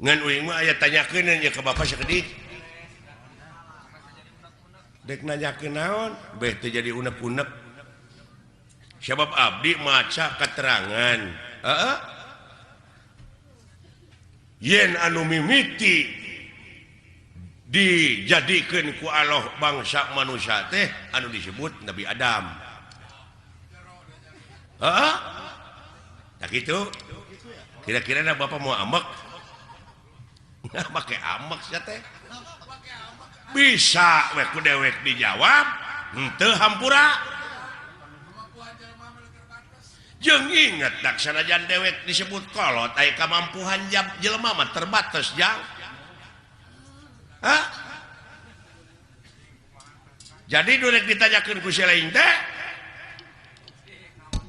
Ngan uing mah aya tanyakeun nya ka bapak sakedik. Dek nanyakeun naon? Beh teu jadi unek-unek. Sabab abdi maca keterangan. Heeh. Yen anu mimiti dijadikeun ku Allah bangsa manusia teh anu disebut Nabi Adam. Heeh. Tak kitu. Kira-kira na bapak mau ambek? Nah, make ambek sia teh. Bisa we ku dewek dijawab, henteu hampura. Jeung inget dak sanajan dewek disebut kolot aya kamampuhan jam jelema mah terbatas jang. Hah? Jadi durek ditanyakeun ku si lain teh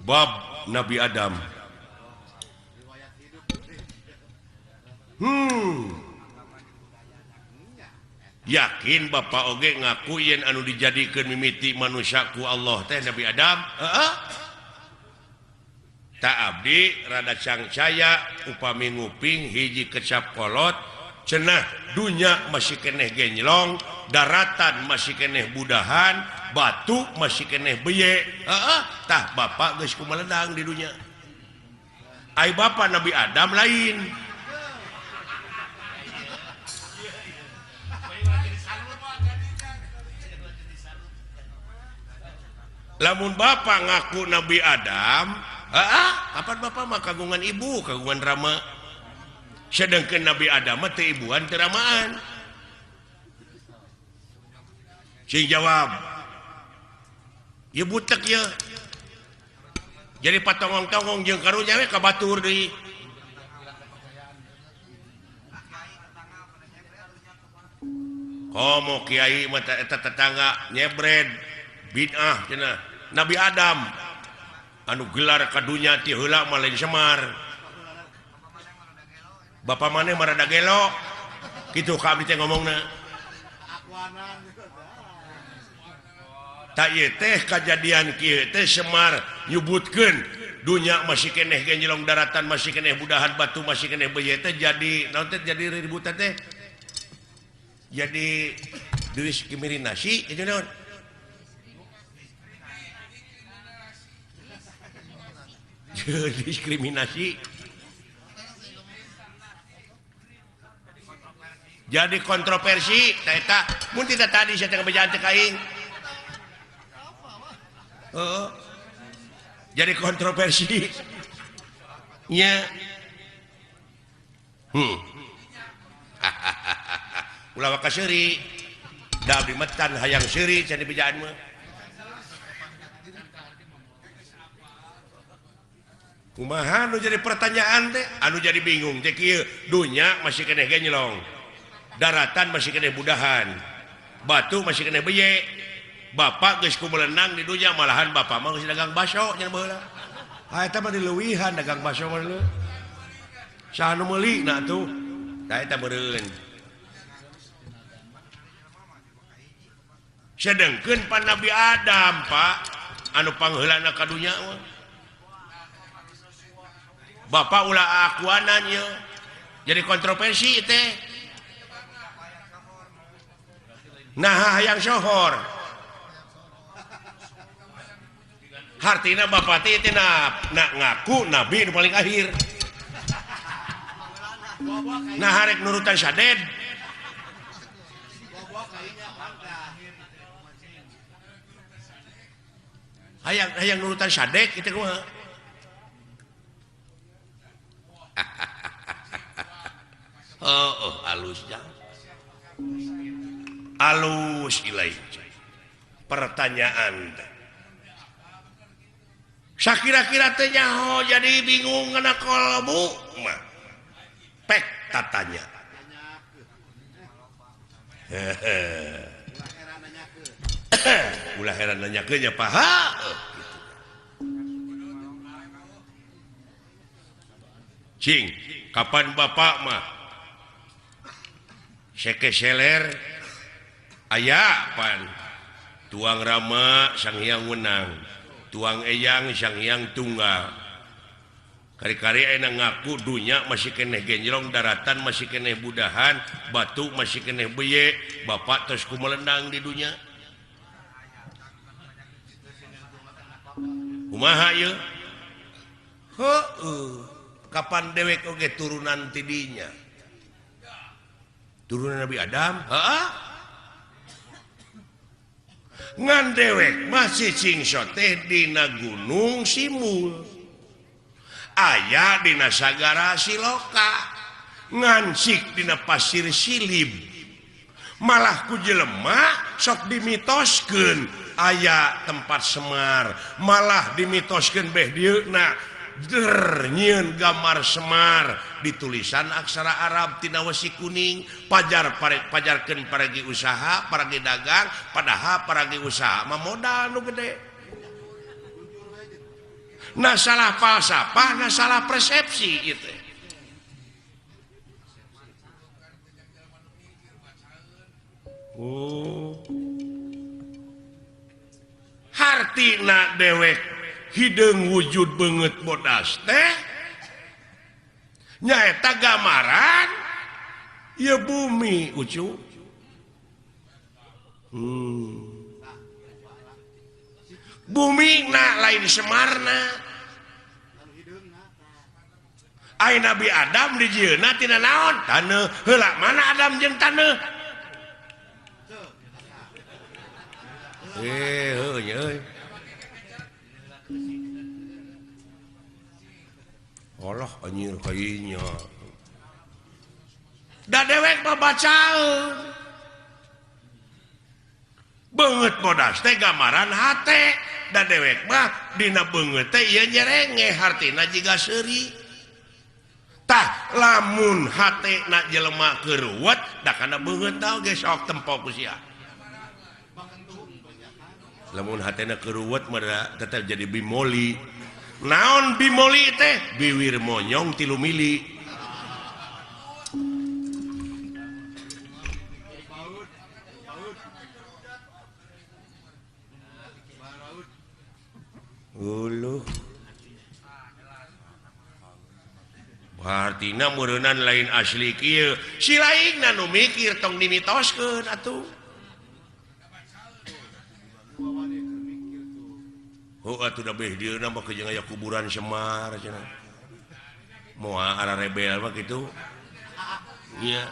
bab Nabi Adam. Yakin bapak oge ngaku yen anu dijadikeun mimiti manusia ku Allah teh Nabi Adam? Heeh. Tak abdi rada cangcaya upami nguping hiji kecap kolot cenah dunya masih keneh genjlong, daratan masih keneh budahan, batu masih keneh beye. Heeh, tah bapak geus kumaledang di dunya. Ai bapak Nabi Adam lain. Lamun bapak ngaku Nabi Adam, heeh, kapan bapak mah kagungan ibu, kagungan rama. Sedangkan Nabi Adam mah teu ibuan teu ramaan. Sing jawab. Ieu butek ieu. Jadi patongong-tongong jeung karunya we ka batur deui. Komo kiai mah eta tetangga nyebred bid'ah cenah. Nabi Adam anu gelar ka dunya ti heula mah lain Semar. Bapak maneh mah rada gelo. Kitu ka abdi teh ngomongna. Tak ieu teh kajadian kieu teh Semar nyebutkeun dunya masih keneh genjelong daratan masih keneh budahan batu masih keneh beuye teh jadi naon teh jadi ributan teh. Jadi diskriminasi itu naon? Diskriminasi. Jadi kontroversi tah eta mun tidak tadi saya teh bejaan teh ka aing. Heeh. Jadi kontroversi. Nya. Ulah waka seuri. Da abdi metan hayang seuri cenah bejaan mah. Kumaha nu jadi pertanyaan teh? Anu jadi bingung teh kieu, dunya masih keneh genjlong. Daratan masih keneh budahan. Batu masih keneh beye. Bapak geus kumelenang di dunya malahan bapak mah geus dagang baso nya baheula. Ha eta mah dileuwihan dagang baso mah leuh. Saha nu meuli na atuh? Tah eta meureun. Sedengkeun pan Nabi Adam, Pak, anu pangheulana ka dunya mah. Bapak ulah akuanan ieu. Jadi kontroversi teh. Nah hayang sohor. Hartina bapak teh teh nak ngaku nabi nu paling akhir. Nah harek nurutan saded. Hayang hayang nurutan sadek kitu kumaha? Oh, halus jang. Alus ilai. Pertanyaan teh. Sakira-kira teh nyaho jadi bingung ngana kolbu mah. Pek tatanya. Ulah heran nanyakeun nya paha. Cing, kapan bapak mah sekeseler aya pan tuang rama sang hyang wenang, tuang eyang sang hyang tunggal. Kari-kari ayeuna ngaku dunya masih keneh genjrong, daratan masih keneh budahan, batu masih keneh beye, bapak tos kumelendang di dunya. Kumaha ieu? Heueuh, kapan dewek oge turunan ti dinya? Turunan Nabi Adam? Heeh. Ngan dewek masih cingso teh dina gunung Simul. Aya dina sagara Siloka, ngancik dina pasir Silib. Malah ku jelema sok dimitoskeun aya tempat Semar, malah dimitoskeun beh dieuna der nyieun gambar Semar ditulisan aksara Arab tina wesi kuning, pajar pajarkeun paragi usaha, paragi dagang, padahal paragi usaha mah modal nu gede. Nah salah falsafah, nah salah persepsi gitu. Oh. Hartina dewek hideung wujud beungeut bodas teh nyaeta gambaran ieu bumi ucu. Bumi na lain Semarna. Ai Nabi Adam dijieunna tina naon? Taneuh. Heula mana Adam jeung taneuh? Heuh nya euy. Allah anjir kayanya. Da dewek mah bacaeun. Beungeut bodas teh gambaran hate. Da dewek mah dina beungeut teh ieu nyerenge hartina jiga seuri. Tah lamun hatena jelema keruwet da kana beungeut tah ge sok tempo ku sia. Lamun hatena keruwet mah tetep jadi bimoli. Naon bimoli teh? Biwir monyong 3 mili. Uluh. Hartina meureunnan lain asli kieu. Si lainna nu mikir tong dimitoskeun atuh. Oh atuh da beh dieuna mah jeung aya kuburan Semar cenah. Moal ara rebel mah kitu. Nya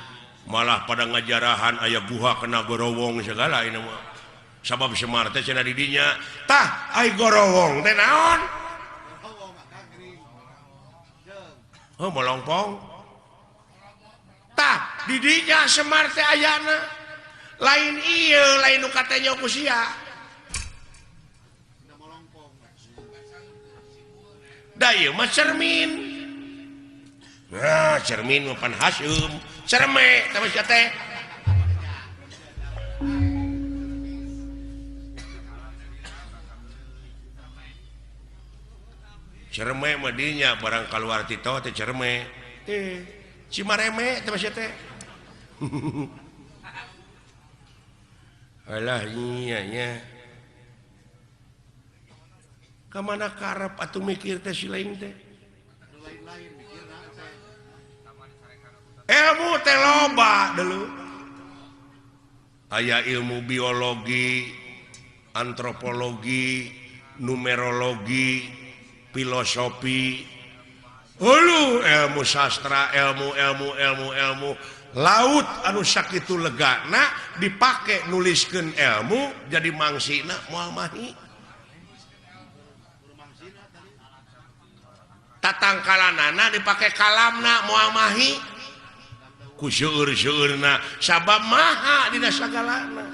malah pada ngajarahan aya guha kena gorowong segala ini mah. Sabab Semar teh cenah di dinya. Tah ai gorowong teh naon? Oh molongpong. Tah di dinya Semar teh ayana. Lain ieu lain nu katanya ku sia. Da ieu mah cermin. Nah, cermin mah pan haseum. Cerme teh mah sia teh. Cerme mah dinya barang kaluar ti teh cerme. Teh cimareme teh mah sia teh. Alah nya nya. Ka mana karep atuh mikir teh si lain teh. Ilmu teh loba deuleu. Aya ilmu biologi, antropologi, numerologi, filosofi, hulu ilmu sastra, ilmu ilmu ilmu ilmu laut anu sakitu legana dipake nuliskeun ilmu jadi mangsina moal mahi. Tatangkalanana dipake kalamna moal mahi ku seueur-seueurna sabab maha dina sagalana.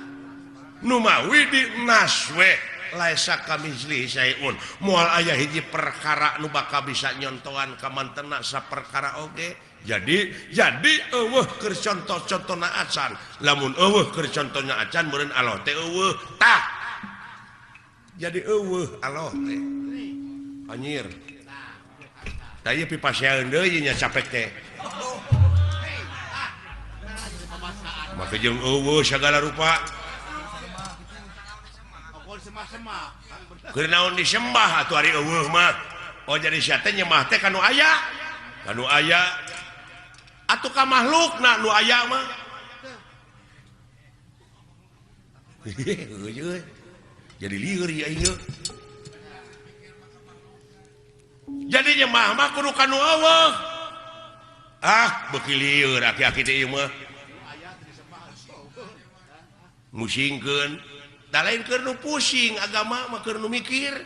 Nu mawi di naswe laisa kamitslihi syai'un moal aya hiji perkara nu bakal bisa nyontoan ka mantena saperkara oge. Jadi eueuh keur contoh-contona acan. Lamun eueuh keur contohna acan meureun Allah teh eueuh. Tah jadi eueuh Allah teh anjir. Tah ieu pipasean deui nya capek teh. Make jeung eueuh sagala rupa. Keur naon disembah atuh ari eueuh mah. Oh jadi sia teh nyemah teh ka nu aya. Ka nu aya. Atuh ka makhlukna nu aya mah. Jadi lieur ya ieu. Jadi nyemah mah kudu ka nu eueuh. Ah, beuki lieur aki-aki teh ieu mah. Musingkeun. Da lain keur nu pusing agama mah keur nu mikir.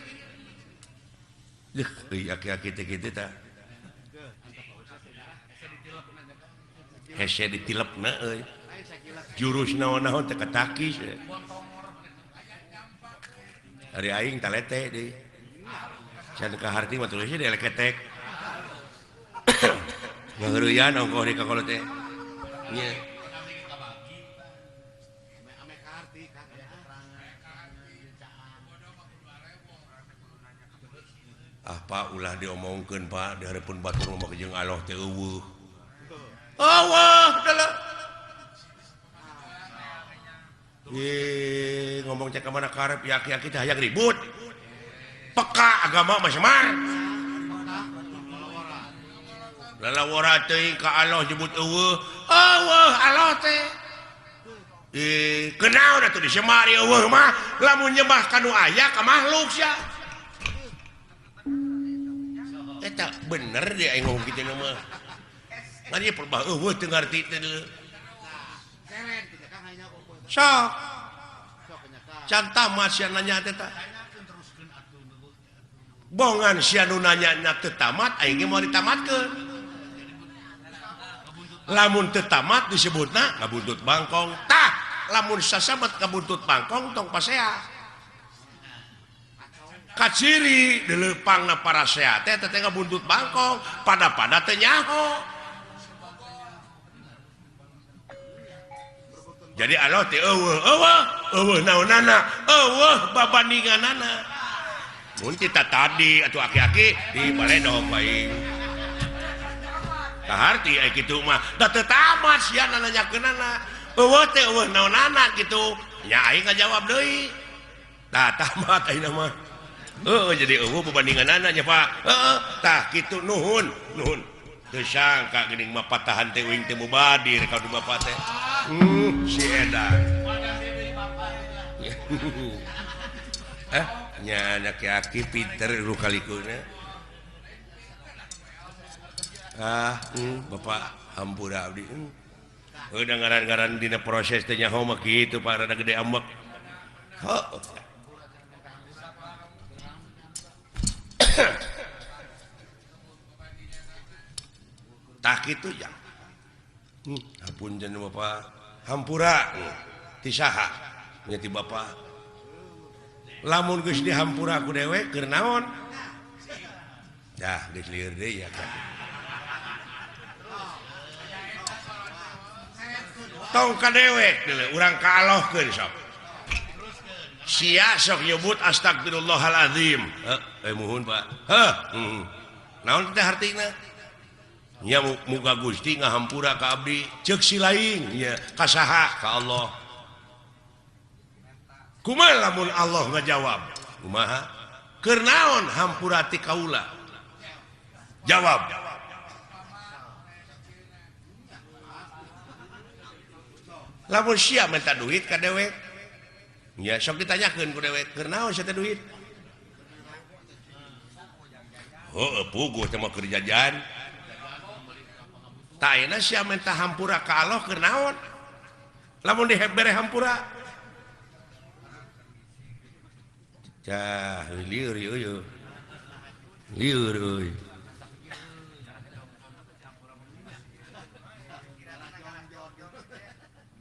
Deuh, euy aki-aki teh kitu tah. Hese ditilepna euy. Jurus naon-naon teh katakis. Ari aing talete deui. Can ka harti mah tulisna dieleketek. Ngaheureuyan ongkoh di kakolot teh. Nya. Ah Pak ulah diomongkeun Pak di hareupeun batur mah jeung Allah teh eueuh. Eueuh dalah. Ye ngomong cek ka mana karep ya aki-aki teh hayang ribut. Peka agama mah semar. Lalawara teuing ka Allah nyebut eueuh. Eueuh Allah teh. Kenaon atuh disemar eueuh mah lamun nyembah ka nu aya ka makhluk sia. Eta bener dia aing ngomong kitu mah. Ngan ieu perbah eueuh teu ngarti teh deuleu. Sok. Can tamat sia nanya teh tah. Bongan sia nu nanya na teu tamat aing ge moal ditamatkeun. Lamun teu tamat disebutna ngabuntut bangkong. Tah, lamun sasabat ngabuntut bangkong tong pasea. Kaciri dileupangna parasea teh teh ngabuntut bangkong, pada-pada teh nyaho. Jadi Allah teh eueuh, eueuh, eueuh naonana, eueuh babandinganana. Mun kita tadi atuh aki-aki di baledog bae. Kaharti aya kitu mah, da teu tamat sia nanyakeunana. Eueuh teh eueuh naonana kitu. Nya aing ngajawab deui. Tah tamat ayeuna mah. Heeh jadi eueuh perbandinganana nya Pak. Heeh tah kitu nuhun, nuhun. Teu sangka geuning mah patahan teh uing teh mubadir ka du bapak teh. Si edan. Nya aki-aki pinter lu kalikuna. Ah, bapak hampura abdi. Udah ngaran-ngaran dina proses teh nyaho mah kitu Pak rada gede ambek. Heuh. Tah kitu ya. Hapunten bapak hampura ti saha nya ti bapak. Lamun geus dihampura ku dewek keur naon? Dah geus lieur deui ya kan. Tong ka dewek deuleu urang ka Allahkeun sok. Sia sok nyebut astagfirullahalazim. Heuh, muhun Pak. Heuh. Naon teh hartina? Nya muga Gusti ngahampura ka abdi ceuk si lain nya ka saha ka Allah. Kumaha lamun Allah ngajawab? Kumaha? Keur naon hampura ti kaula? Jawab. Lamun sia minta duit ka dewek. Nya sok ditanyakeun ku dewek, keur naon sia teh duit? Heuh, puguh teh mah keur jajan. Tah ayeuna sia minta hampura ka Allah keur naon? Lamun dibere hampura. Cah, lieur ieu. Lieur euy.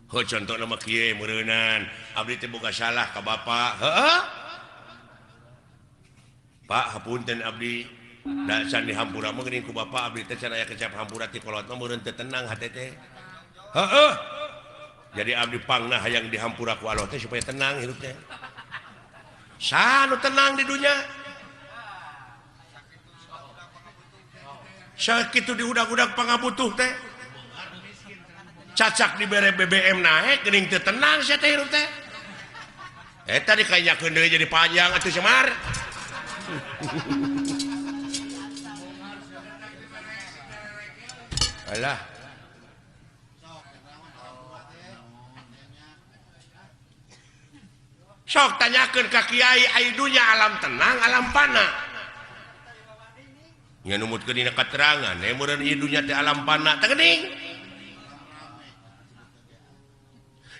Heuh contohna mah kieu meureunan, abdi teh boga salah ka bapa. Heueuh. Pak hapunten abdi. Da can dihampura mah geuning ku bapa abdi teh can aya kecap hampura ti kolot mah meureun teu tenang hate teh. Heueuh. Jadi abdi pangna hayang dihampura ku Allah teh supaya tenang hirup teh. Sanu tenang di dunia. Sakitu diudag-udag pangabutuh teh. Cacak dibere BBM naik geuning teu tenang sia teh hirup teh. Eta dikanyakeun deui jadi panjang atuh Semar. Alah. Sok tanyakeun ka kiai ai dunya alam tenang alam pana. Nya numutkeun dina katerangan meureun ieu dunya teh alam pana teh geuning.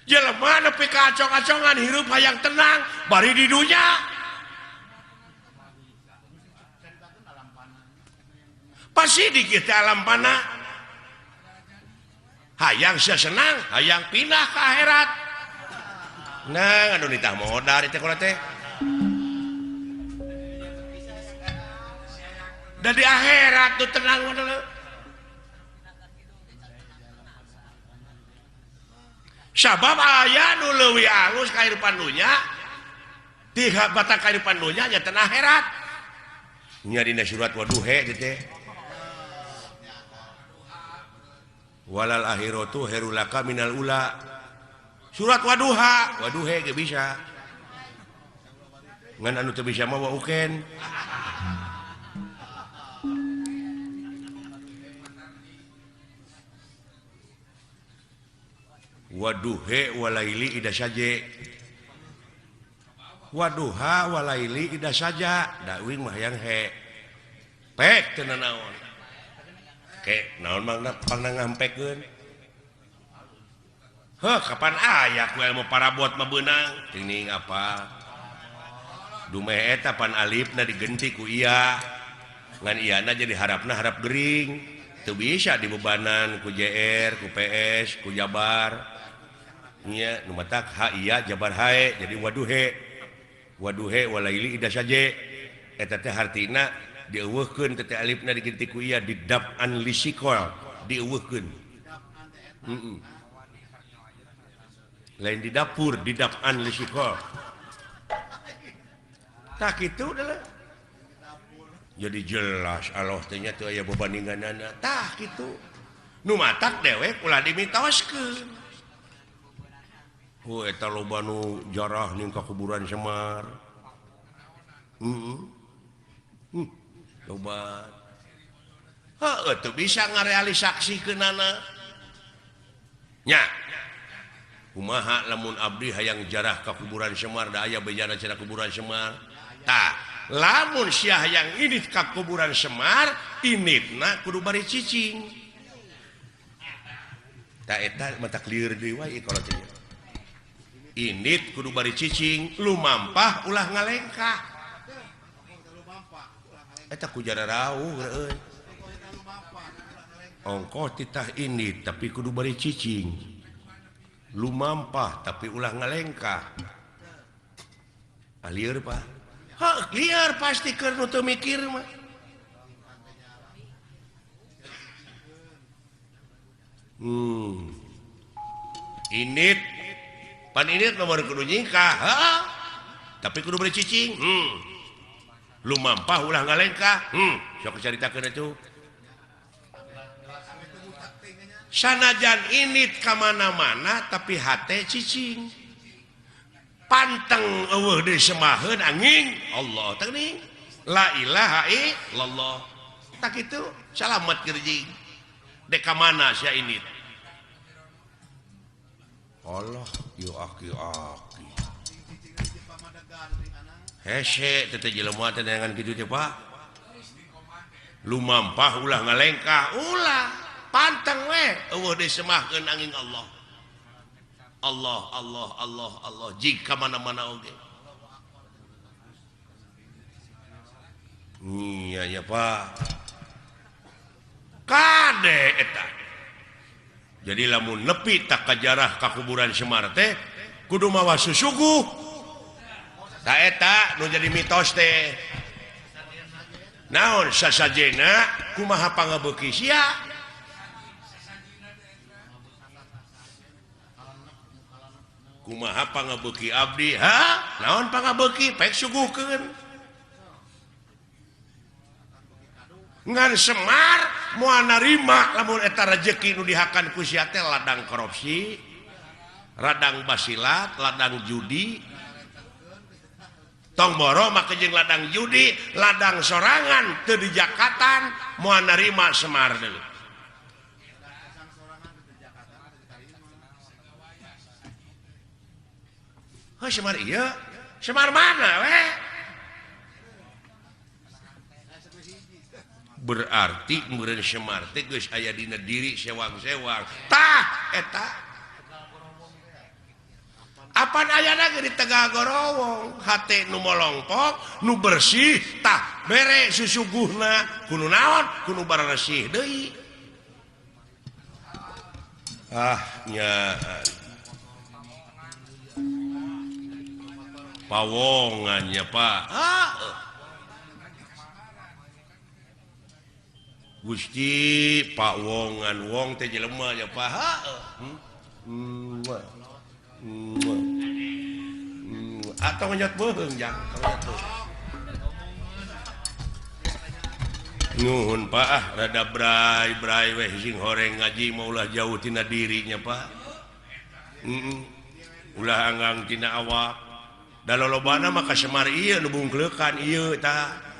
Jelema nepi ka acong-acongan hirup hayang tenang bari di dunya. Pasti di kita alam pana. Hayang sia senang, hayang pindah ke akhirat. Nah, aduh nitah modar itu kalau teh. Dan di akhirat tuh tenang modal. Sabab aya nu leuwih alus kahirupan dunya, ti batang kahirupan dunya nya tenang akhirat. Nya dina surat waduhe teh. Walal akhiratu khairul laka minal ula. Surat waduha, waduhe ge bisa. Ngan anu teu bisa mah wa uken. Waduhe walaili ida saje. Waduha walaili ida saja, da uing mah hayang he. Pek teu nanaon. Ke naon mangna pangna ngampekeun. Heh, kapan aya ku ilmu parabot mah beunang? Teuing apa? Dumeh eta pan alifna digenti ku iya. Ngan iyana jadi harapna harap gering. Teu bisa dibebanan ku JR, ku PS, ku Jabar. Nya nu matak ha iya Jabar hae jadi waduhe. Waduhe walaili ida saje. Eta teh hartina dieuweuhkeun teh alifna digenti ku iya didap'an lisikol dieuweuhkeun. Lain di dapur didap'an lisikol. Tah kitu adalah. Jadi jelas Allah teh nya teu aya bebandinganana. Tah kitu. Nu matak dewek ulah dimitoskeun. Hu eta loba nu jarah ning ka kuburan Semar. Loba. Heuh teu bisa ngarealisaksikeunana. Nya. Kumaha lamun abdi hayang jarah ka kuburan Semar da aya bejana cenah kuburan Semar. Tah, lamun sia hayang indit ka kuburan Semar, inditna kudu bari cicing. Tah eta mata lieur deui wae kalau teh. Indit kudu bari cicing, lumampah ulah ngalengkah. Eta ku jara rauh euy. Ongkoh titah indit tapi kudu bari cicing. Lumampah tapi ulah ngalengkah. Ah lieur Pak. Heuh, lieur pasti keur nu teu mikir mah. Indit pan indit nomor kudu nyingkah, heuh. Tapi kudu bari cicing. Lumampah ulah ngalengkah. Sok caritakeun atuh. Sanajan indit ka mana-mana tapi hate cicing. Panteng eueuh deui semaheun angin Allah teh geuning. La ilaha illallah. Tak kitu salamet gerjing. Dek ka mana sia indit? Allah ieu aki-aki. Hese teh jelema teh neangan kitu teh Pak. Lumampah ulah ngalengkah, ulah panteng we eueuh deui semahkeun angin Allah. Allah Allah Allah Allah jika mana-mana oge. Iya ya Pak. Kade eta. Jadi lamun nepi tak kajarah ka kuburan Semar teh kudu mawa susuguh. Ta eta nu jadi mitos teh. Naon sasajena kumaha pangabeuki sia? Kumaha pangabeuki abdi? Ha? Naon pangabeuki? Pek suguhkeun. Ngan Semar moal narima lamun eta rejeki nu dihakan ku sia teh ladang korupsi, ladang basilat, ladang judi. Tong boro make jeung ladang judi, ladang sorangan teu dijakatan moal narima Semar deui. Heuh Semar ieu Semar mana we? Berarti meureun Semar teh geus aya dina diri sewang-sewang. Tah eta apan ayana ge di Tegal Gorowong hate nu molongpok nu bersih tah bere susuguhna kudu naon kudu bararesih deui. Ah nya pawongannya Pak. Ah. Gusti pawongan wong teh jelema nya Pak. Atau ngenyot beuheung jang, nuhun Pak ah rada bray-bray weh sing horeng ngaji mah ulah jauh tina dirinya Pak. Ulah anggang tina awak. Da lolobana mah ka Semar ieu nu bungkleukan ieu tah.